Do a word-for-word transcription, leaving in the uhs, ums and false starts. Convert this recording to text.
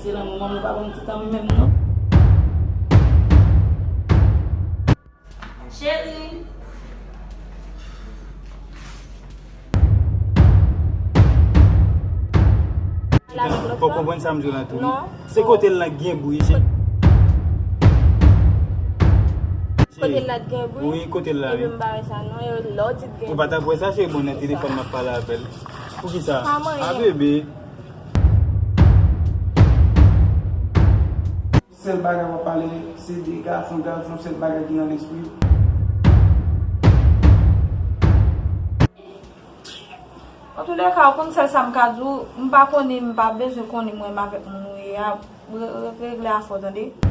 Se lanmou, manman pa ban m ti tan menm non. Cheri. Fò w konprann sa m di w lan tou. Non. Se kote l lan gen bri. Kote l lan gen bri? Wi, kote l la, wi. Epi m pa wè sa non. E lè w di gen bri. Ou pa t ap wè sa, cheri, bon, nan telefòn m ap pale avè l. Poukisa? Pa manyen. A bebe. Sèl bagay w ap pale, se de gason, gason, sèl bagay ki nan lespri w. Antoulèka, ou konn sèl sa m ka di w, m pa konnen, m pa bezwen konnen mwen menm avèk moun ou ye a, re-, re-, regle afè w, tande?